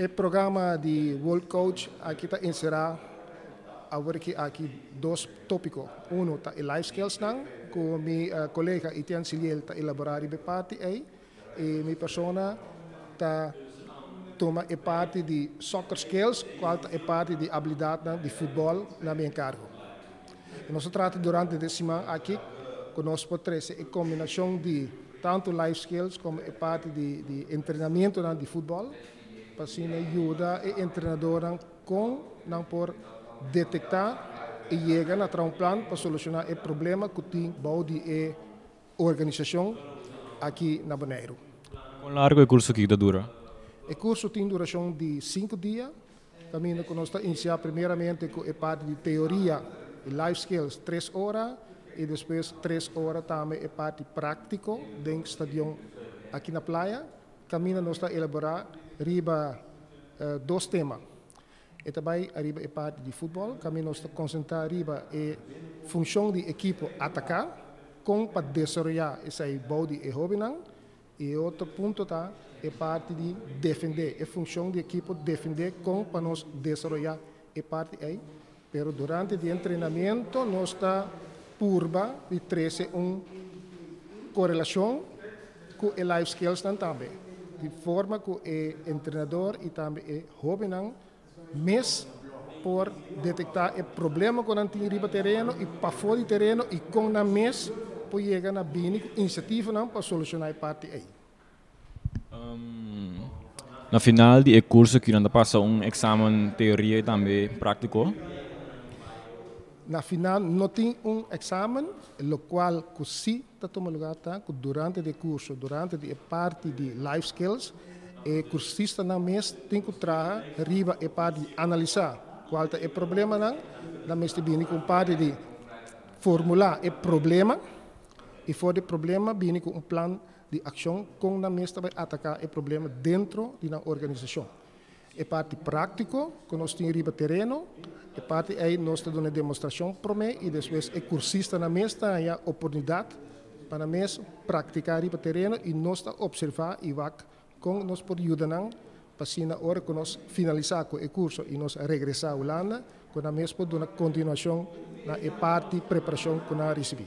E programa di World Coach aki ta enserá awor aki dos tópiko. Uno ta e life skills nan, ku mi kolega Etienne Siliel ta elaborá riba e parti ei, i mi persona ta tuma e parti di soccer skills, kual ta e parti di abilidatnan di futbòl na mi enkargo. I nos ta trata durante di e siman aki ku nos por trese e kombinashon di tantu life skills komo e parti di entrenamentunan di futbòl pa asina yuda e entrenadornan kon nan por detektá i yega na traha un plan pa solushoná e problema ku tin bou di e organisashon aki na Boneiru. Kon largu e kurso aki ta dura? E kurso tin durashon di 5 dia, kaminda ku nos ta inisiá primeramente ku e parti di teoria i life skills 3 ora i despues 3 ora tambe e parti práktiko den stadion aki na Playa. Kaminda nos ta elaborá riba dos tema. E tambe riba e parti di futbòl, kaminda nos ta konsentrá riba e funshon di ekipo ataká, kon pa desaroyá esei bou di e hóbennan. I otro punto ta e parti di defendé, e funshon di ekipo defendé, kon pa nos desaroyá e parti ei. Pero durante di entrenamentu nos ta purba di trese un korelashon ku e life skills nan tambe. Di forma ku e entrenadó i tambe e hóbennan mes por detektá e problema ku nan tin riba tereno i pafó di tereno i kon nan mes por yega na bini inisiativanan pa solushoná e parti ei. Na final di e kurso aki nan ta pasa un eksamen teoria i tambe práktiko? Na final no tin un eksamen, lokual ku sí ta tuma lugá ta ku durante e kurso, durante e parti di life skills, e kursistanan mes tin ku traha riba e parti di analisá kua ta e problemanan, nan mes ta bini ku un parti di formulá e problema i for di problema bini ku un plan di akshon kon nan mes ta bai ataká e problema den di nan organisashon. E parti práktiko ku nos tin riba tereno, e parti ei nos ta duna demostrashon promé i despues e kursistanan mes ta haña oportunidat pa nan mes praktiká riba tereno i nos ta opservá i wak kon nos por yuda nan pa asina ora ku nos finalisá ku e kurso i nos regresá Hulanda, ku nan mes por duna kontinuashon na e parti preparashon ku nan a risibí.